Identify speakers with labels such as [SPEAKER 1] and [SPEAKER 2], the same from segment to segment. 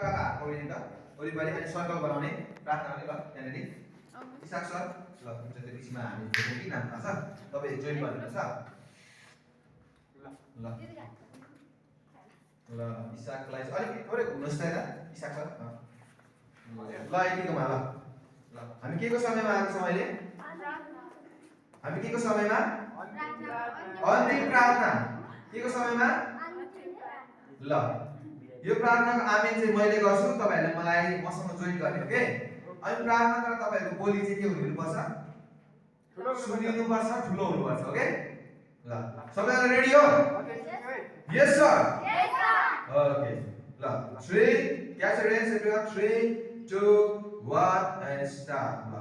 [SPEAKER 1] काका पौडिने त वरिपरि अनि सर्कल बनाउने प्रार्थना गर्ने ल त्यहाँनेरि इसाक सर ल हुन्छ त्यो बिचमा हामी भेट्यौँ कि नाम थाहा छ तपाईँ जोइन गर्नुपर्छ ल ल इसाकलाई चाहिँ अलिकति थोरै घुम्नुहोस् त यता इसाक सर ल यतिकोमा ल ल हामी के को समयमा आएको छौँ अहिले हामी के को समयमा अन्तिम प्रार्थना के को समयमा ल यो प्रार्थनाको आमेन चाहिँ मैले गर्छु तपाईहरुले मलाई मसँग जोइन गर्ने ओके अनि प्रार्थना गरेर तपाईहरुको बोली चाहिँ के हुनुपर्छ सुनिनुपर्छ ठुलो हुनुपर्छ ओके ल सबैजना रेडी हो यस सर ओके ल 3 catch your reins everyone 3 2 1 and start ल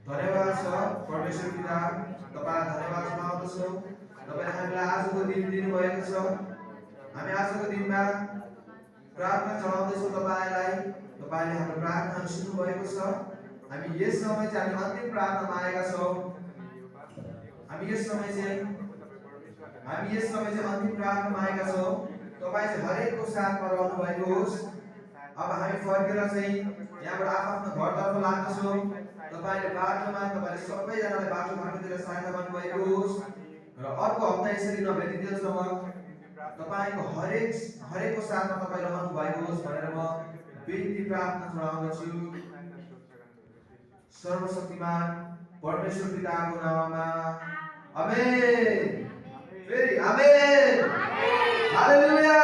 [SPEAKER 1] धन्यवाद सर परमेश्वर पिता तपाईलाई धन्यवाद जनाउँदछु तपाईले हामीलाई आजको दिन दिनुभएको छ हामी आजको दिनमा प्रार्थना चढाउँदैछौँ तपाईलाई तपाईले हाम्रो प्रार्थना सुन्नुभएको छ हामी यस समय चाहिँ हामी अन्तिम प्रार्थनामा आएका छौँ हामी यस समय चाहिँ अन्तिम प्रार्थनामा आएका छौँ तपाई चाहिँ हरेकको साथमा रहनु भएको होस् अब हामी फर्केर चाहिँ यहाँबाट आफ्नो घरतर्फ लाग्छौँ तपाईले बाटोमा तपाईले सबैजनालाई बाटो घाटोतिर सहायता गर्नुभएको होस् र अर्को हप्ता यसरी नभेटिन्जेलसम्म तपाईको हरेकको साथमा तपाई रहनु भएको होस् भनेर म बिन्ती प्रार्थना चढाउँदछु सर्वशक्तिमान परमेश्वर पिताको नाममा आमेन फेरि amen hallelujah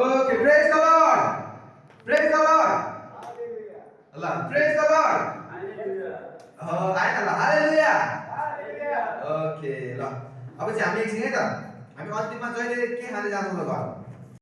[SPEAKER 1] okay praise the lord ल प्रेज द लर्ड आएन ल हालेलुया ओके ल अब चाहिँ हामी एकछिन है त हामी अन्तिममा जहिले के खाँदै जान्छौँ त घर